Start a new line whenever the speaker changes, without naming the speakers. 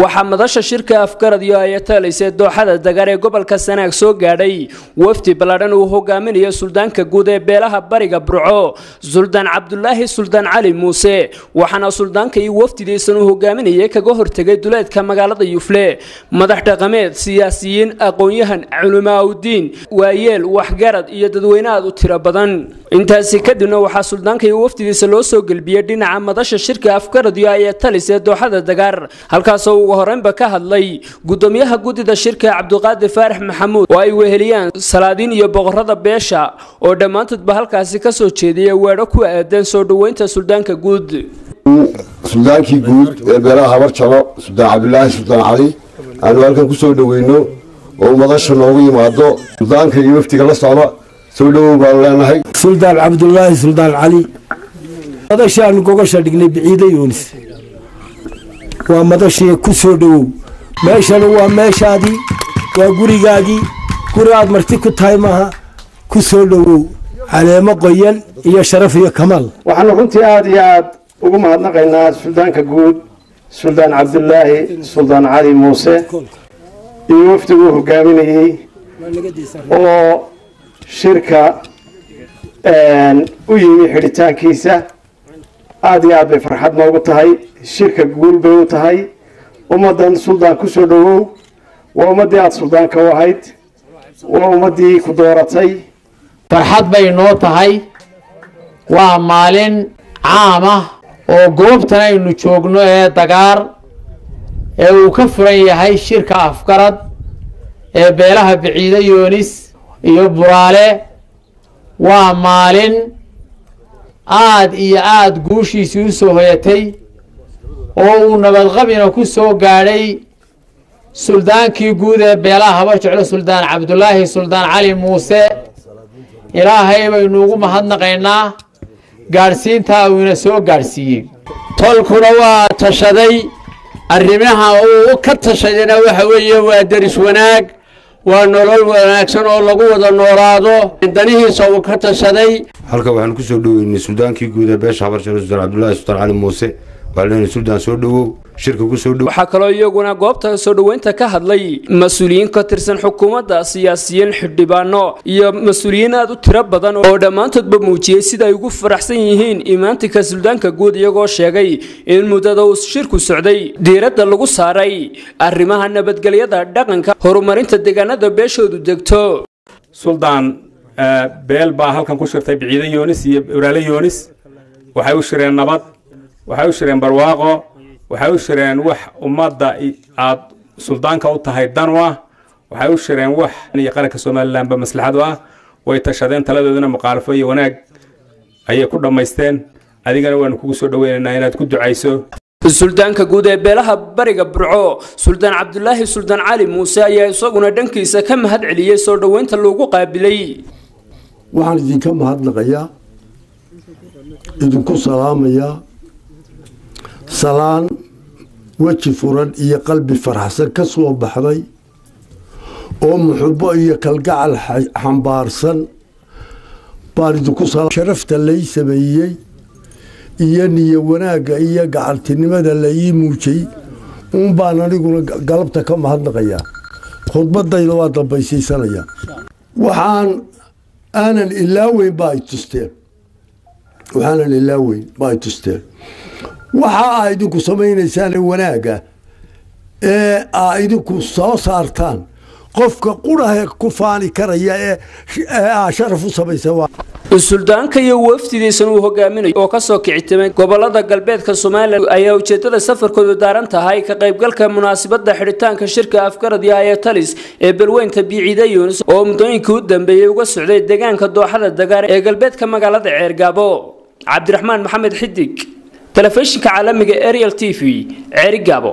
Waxaa madasha shirka Afgarad iyo Ayatalays ee dooxada Dagaar ee gobolka Sanaag soo gaadhay wafdi ballaadhan uu hogaaminayo suldaanka guud ee beelaha Bariga Burco, Suldaan Cabdulaahi Suldaan Cali Muuse. Waxaana suldaanka iyo wafdidiisan uu hogaaminayay kaga hortegay duleedka magaalada Yufle madax dhaqameed, siyaasiyiin, aqoon-yahan, culimaaudiin, waayeel, waxgarad iyo dadweyne aad u tiro badan. Intaasi kadibna waxaa suldaanka iyo wafdidiisa loo soo gelbiyey dhinaca madasha shirka Afgarad iyo Ayatalis ee dooxada Dagaar, halkaasoo ugu horeynba ka hadlay gudoomiyaha guddida shirka, Cabdiqaadir Faarax Maxamuud, oo ay weheliyaan salaadiin iyo boqorada beesha, oo dhammaantoodba halkaasi kasoo jeediyay weedho ku aadan soo dhoweynta suldaanka guud.
Suldaankii guud ee beelaha Habar Jalo, Suldaan Cabdulaahi Suldaan Cali, aanu halkan ku soo dhoweyno oo madasha noogu yimaado. Suldaanka iyo wafdiga la socda, soo dhowow baanu leenahay.
Suldaan Cabdulaahi Suldaan Cali, madashaanu gogosha dhignay Biciide Yuunis waa madashii. Ku soo dhowow meeshana, waa meeshaadii, waa gurigaagii, guri aad marti ku tahay maaha. Ku soo dhowow caleemo qoyan iyo sharaf iyo kamaal.
Waxaanu runtii aada iyo aada ugu mahadnaqaynaa suldaanka guud, Suldaan Cabdulaahi Suldaan Cali Muuse, iyo wafdiguu hogaaminayey oo shirka u yimi xidhitaankiisa. Aada iyo aad bay farxad noogu tahay, shirka guul bay u tahay ummaddan. Suldaan, ku soo dhowow. Waa ummaddii aada suldaanka u ahayd, waa ummaddii ku dooratay.
Farxad bay noo tahay. Waa maalin caam ah oo goobtan aynu joogno ee Dagaar ee uu ka furan yahay shirka Afgarad ee beelaha Biciide Yoonis iyo Buraale. Waa maalin aada iyo aada guushiisii u soo hoyatay oo uu nabadqabina ku soo gaadhay suldaankii guud ee beelaha Habar Jeclo, Suldaan Cabdulaahi Suldaan Cali Muuse. Ilaahay baynu ugu mahadnaqaynaa gaadhsiintaa uu ina soo gaadhsiiyey.
Tolkuna waa tashaday. Arrimaha uu ka tashadayna waxa weeye waa deris wanaag, waa nolol wanaagsan oo lagu wada noolaado, danihiisa uu ka tashaday.
Halka waxaan ku soo dhoweynay suldaankii guud ee beesha Habar Jeclo, Suldaan Cabdulaahi Suldaan Cali Muuse. Waxaan leenahay, suldaan, soo dhowow, shirka ku soo dhowow.
Waxaa kaloo iyaguna goobta soo dhoweynta ka hadlay mas-uuliyiin ka tirsan xukuumadda, siyaasiyiin, xildhibaano iyo mas-uuliyiin aad u tiro badan, oo dhammaantoodba muujiyey sida ay ugu faraxsan yihiin imaantinka suldaanka guud, iyagoo sheegay in muddada uu shirku socday diiradda lagu saaray arrimaha nabadgelyada, dhaqanka, horumarinta deegaanada beeshoodu degto.
Suldaan, beel baa halkan ku shirtay, Biciide Yoonis iyo Buraale Yoonis. Waxay u shireen nabad, waxay u shireen barwaaqo, waxay u shireen wax ummadda aad suldaanka u tahay dan u ah, waxay u shireen wax iyo qaranka Somalilandba maslaxad u ah. Way tashadeen, taladooduna muqaalafo iyo wanaag ayay ku dhammaysteen. Adigana waanu kugu soo dhoweynaynaa inaad ku ducayso.
Suldaanka guud ee beelaha Bariga Burco, Suldaan Cabdulaahi Suldaan Cali Muuse, ayaa isaguna dhankiisa ka mahad celiyey soo dhoweynta loogu qaabilay.
Waxaan idinka mahadnaqayaa, idinku salaamayaa salaan weji furan iyo qalbi faraxsan ka soo baxday oo muxubo iyo kalgacal xambaarsan baan idinku sharafta lay sameeyey iyo niyo wanaagga iyo gacaltinimada la ii muujay uun baan aniguna galabta ka mahadnaqayaa. Khudbadayda waa dambaysiisanayaa. Waxaan aanan ilaaweyn baa ay tusteen, waxaanan ilaaweyn baa ay tusteen. Waxa aa idinku samaynaysaan wanaagga ee aa idinku soo saartaan, qofka qurahe ku faani karaya ee aa sharaf u samaysa waa
Suldaanka iyo wafdidiisan uu hogaaminayo oo kasoo kicitimay gobolada galbeedka Somaliland ayaa ujeedada safarkoodu daaran tahay ka qaybgalka munaasabada xidhitaanka shirka Afgarad iyo Ayatalis ee balweynta Biciide Yunis, oo muddooyinkii u dambeeyey uga socday deegaanka dooxada Dagaar ee galbeedka magaalada Ceergaabo. Cabdiraxmaan Maxamed Xidig, telefishinka caalamiga Ariel TV, Ceerigaabo.